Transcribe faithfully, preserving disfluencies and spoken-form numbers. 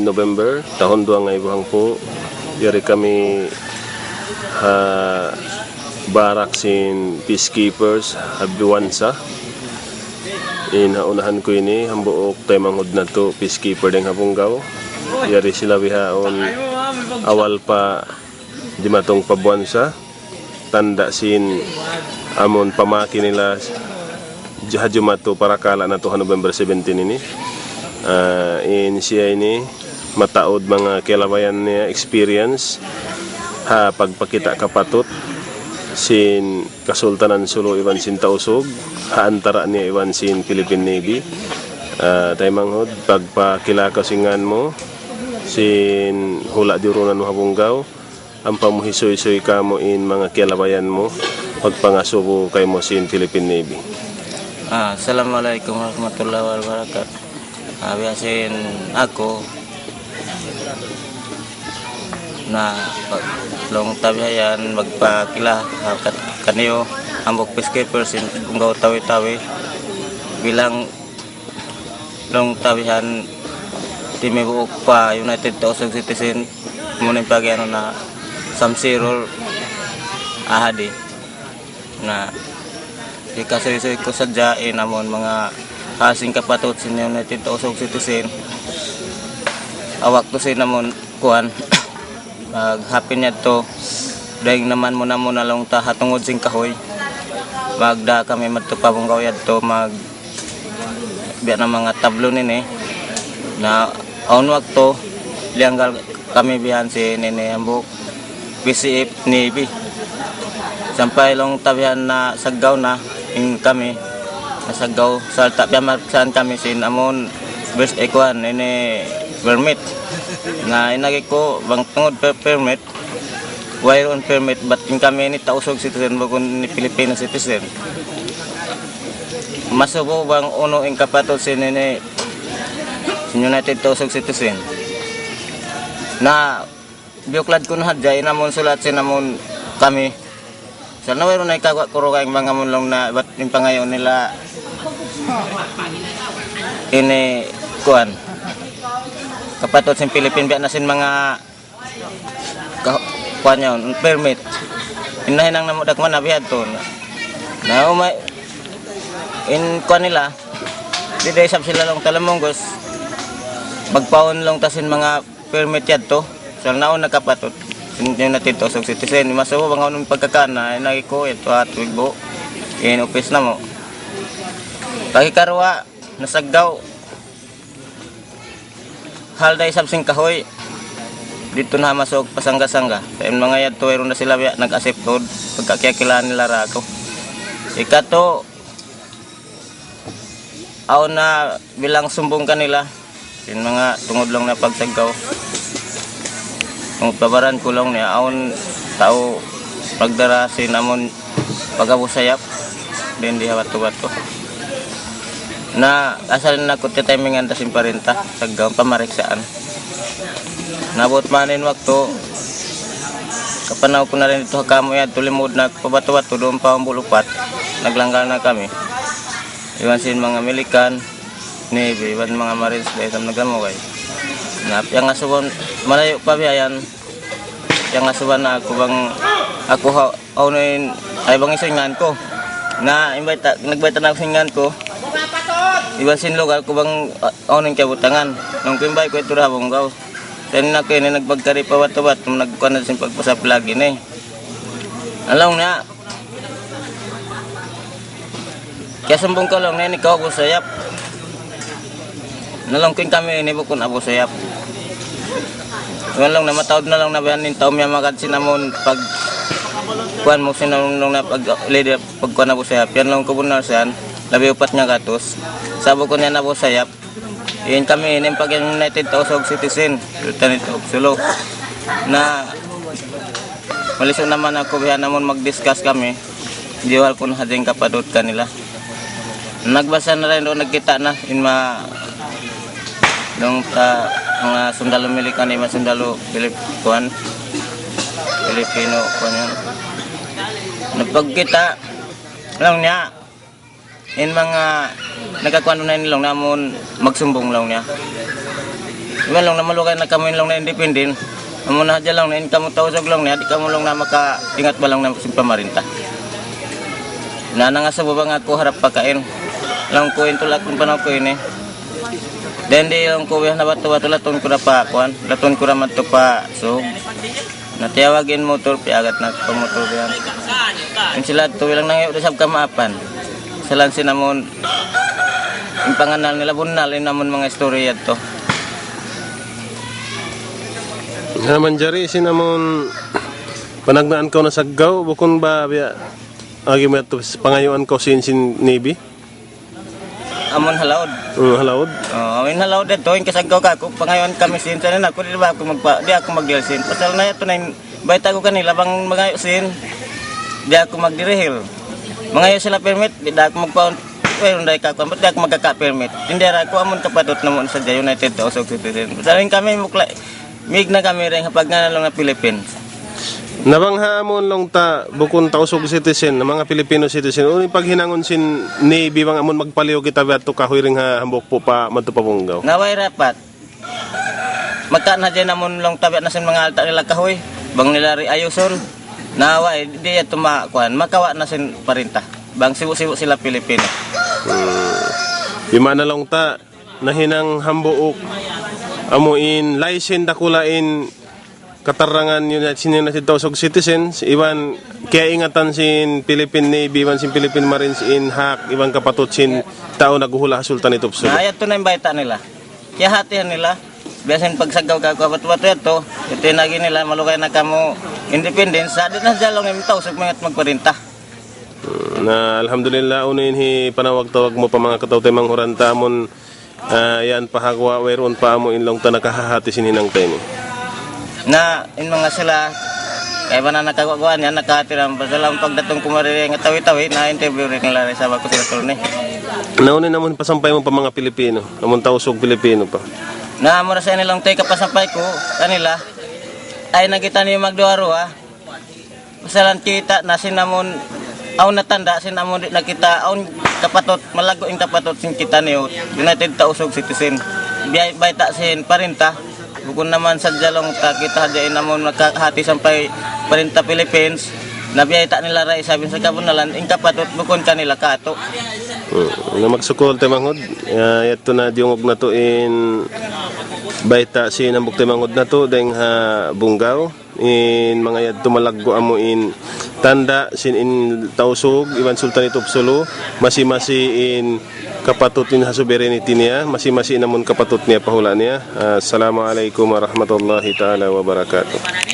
November, tahun duwa ngaibu hangpu', yari kami ha barak sin peacekeepers ha Buansa. In ha unahan ku ini, hambuuk taymanghud natu' peacekeeper dayn ha Bunggaw. Yari sila bihaun awal pa dimatung pa Buansa. Tanda' sin amun pamaki nila ha jumatu parakala' natu' ha November seventeen ini. Ah, in siya ini mataud manga kalabayan niya, experience ha pagpakita' kapatut sin Kasultanan Sulu iban sin Tausug, ha antara' niya iban sin Philippine Navy. Ah, taymanghud, pagpakila' kaw sin ngan mu, sin hula' diyurunan mu ha Bunggaw, ampa mu hisuysuy kamu in manga kalabayan mu, pagpangasubu kaymu sin Philippine Navy. Ah, Assalamualaikum warahmatullahi wabarakatuh. Ah, biya' sin aku na pag-, laung ta bihayan, magpakila', ah, kat-, kaniyu, hambuuk peacekeeper sin Bunggaw Tawi-Tawi, bilang laung ta bihayan timibuuk pa United Tausug Citizen, muna in pag-anu na Samsirul Ahadi. Na, hikasuysuy ku sadja in amun manga hal sin kapatut sin United Tausug Citizen. Awak tu sin amun kuan, maghapin yadtu, dayn naman muna-muna laung ta ha tungud sin kahuy. Magda kami madtu pa Bunggaw yadtu, mag biya' na manga tablon ini. Na awn waktu, liyanggal kami bihayan sin ini hambuuk P C F Navy. Sampay laung ta bihayan nasaggaw na in kami, nasaggaw, sarta' piyamariksaan kami sin amun bes ikuan ini permit. Na in agi ku bang tungud per permit, wayruun permit, bat in kami ini Tausug citizen, bukun ini Filipino citizen. Masubu bang unu in kapatut sin ini, sin United Tausug Citizen. Na, biyuklad ku na hadja in amun sulat sin amun kami. Sa' na wayruun na ikaguwa' ku dugaing bang amun laung na bat in pangayuun nila ini kuan. Kapatut sin Pilipin biya' na sin manga ka-, kuan yaun, permit. In nahinang namu' dakma' na bihadtu. Na, umay, in kuan nila, di' da isab sila laung ta lamunggus. Magpaun laung ta sin manga permit yadtu. Sa' naun na kapatut. Sin, sin United Tausug citizen. Masubu bang awn pagkakaan na, in agi ku, yadtu ha Tuigbo. In upis namu'. Pagkaruwa, nasaggaw. Hal da isab sin kahuy. Didtu na ha Masuug pa Sanga-Sanga. Sa' in manga yadtu, wayruun na sila biya' nag-accept tuud. Pagkakiyakilahan nila ra aku. Ikatu, awn na bilang sumbung kanila. Sin manga tungud laung na pagsaggaw. Tungud pa baran ku laung niya, awn tau magdara sin amun pag-Abu Sayyaf, dayn di ha Batu-Batu. Na, asal na ku tiyatimingan da sin parinta, saggaw pamariksaan. Naabut man in waktu, kapanaw ku na dayn didtu ha kamu yadtu, limud na aku pa Batu-Batu, duun pa Umbul Upat, naglanggal na kami. Iban sin manga Milikan, Navy, iban manga Marines, da isab naglamugay. Na, piyangasuban, malayu' pa biya' yan, piyangasuban na aku bang, aku ha, awn in, ay bang isu in ngan ku. Na, imbayta', nagbayta' na aku sin ngan ku. Iban sin lugal ku bang, ah, awn in kiyabutangan. Nung ku imbay ku yadtu da ha Bunggaw. Sa' in aku ini nagbagkari pa Batu-Batu, nagkuan na sin pagpasap lagi ini. Laung niya, kiyasumbung ku laung niya, in ikaw Abu Sayyaf. Na laung ku in kami ini bukun Abu Sayyaf. Laung na mataud na laung na biya' in tau miyamagad sin amun pag-, kuan mu sin amun laung na pag-, leader, pagkuan Abu Sayyaf. Yan laung ku bunnal siyan, labi upat niya gatus. Sa' bukun yan Abu Sayyaf. In kami ini pag United Tausug Citizen, Lieutenant of Sulu. Na, malisu' naman aku biya' namun mag-discuss kami. Diyuhal ku na hadja in kapadut kanila. Nagbasa na rin duun, nagkita' na in ma-, duun ta, manga sundalu Milikan, in manga sundalu Pilip-, kuan, Pilipino, kuan yan. Nagpagkita', laung niya, in manga nakakuan na in laung namun magsumbung laung niya. Iban laung niya malugay na kamu in laung niya independent. Amu na hadja laung niya in kamu Tausug laung niya, di' kamu laung niya makaingat ba laung niya sin pamarinta. Na nangasubu bang aku harap pakain. Laung ku in tulak in panaw ku ini. Dayn di laung ku biya' na batu-batu latun ku da pa kuwan. Latun ku da madtu pa Sug. Na tiyawag in motor, piyagat na pa motor yan. In sila tu bilang nangayu' da isab kamaapan. Salan sin amun, in panganal nila bunnal, in amun manga istorya yadtu. Na manjari sin amun panagnaan kaw na Saggaw, bukun ba biya' agi mu yadtu pangayuan kaw sin, sin Navy? Amun ha laud. Hmm, ha laud. Oh, amun ha laud yadtu, in kasaggaw kaku', pangayuan kami sin, sa' na aku, di' ba aku magpa-, di' aku magdihil sin. Pasal na yadtu na in, bayta' ku kanila, bang mangayu' sin, di' aku magdirihil. Mangayu' sila permit, di' da aku magpa-, eh, unday kaku', di' aku magkaka-permit. Hindi ra aku, amun kapatut namu' sadja United Tausug Citizen. Pasal in kami mukla, mig na kami rin ha pagngānan laung na Philippines. Na bang ha amun laung ta, bukun Tausug citizen, na manga Filipino citizen, unu in paghinangun sin Navy bang amun magpaliyu kita biya' tu kahuy rin ha hambuuk pu' pa madtu pa Bunggaw? Na way rapat. Maka na dyan amun laung ta biya' na sin manga alta' nila kahuy, bang nila ri ayusun, na way, di' yadtu ma-, kuwan, makawa' na sin parinta. Bang sibu'-sibu' sila Filipino. Hmm. Di' mana laung ta, nahinang hambuuk, amu in license dakula' in katarangan United, sin United Tausug Citizens, iban kiyaingatan sin Philippine Navy, iban sin Philippine Marines in hak, iban kapatut sin tau naghuhula' ha Sultanate of Sulu. Na, yadtu na in bayta' nila. Kiyahatihan nila. Biya' sin pagsaggaw kaku' batu-batu yadtu, yadtu in agi nila, malugay na kamu independence, sa' di' na hadja laung in Tausug maingat magparinta. Hmm, na, alhamdulillah, unu in hipanawag-tawag mu pa manga kataw-taymanghuran ta amun, ah, yan pa ha guwa', wayruun pa amu in laung ta nakahahati sin hinang ta ini. Na, in manga sila, kaibanan nakaguwa'-guwa' niya, nakahati ra, pasal amun pagdatung ku mari nga tawi-tawi, na interview rin nila rin sa baku sila turni. Na, unu in amun pasampay mu pa manga Pilipino, amun Tausug Pilipino pa? Na, mura sa ini laung ta in kapasampay ku kanila, ay na kitaniyu magduwa-ruwa, pasalan kita na sin amun, awn na tanda' sin amun di' na kita, awn kapatut, malaggu' in kapatut sin kitaniyu, United Tausug Citizen. Biyay-, bayta' sin parinta, bukun naman sadja laung ta kita hadja in amun nakahati sampay parinta Philippines, na biyayta' nila ra isab in sa kabunnalan, in kapatut bukun kanila katu'. Hmm. Na magsukul taymanghud, ya, yadtu na diyungug natu' in bayta' sin hambuuk taymanghud natu' dayng ha Bunggaw. In manga yadtu malaggu' amu in tanda' sin in Tausug, iban Sultanate of Sulu, masi-masi in kapatut in ha sovereignty niya, masi-masi in amun kapatut niya pa hula' niya. Assalamu alaykum warahmatullahi ta'ala wabarakatuh.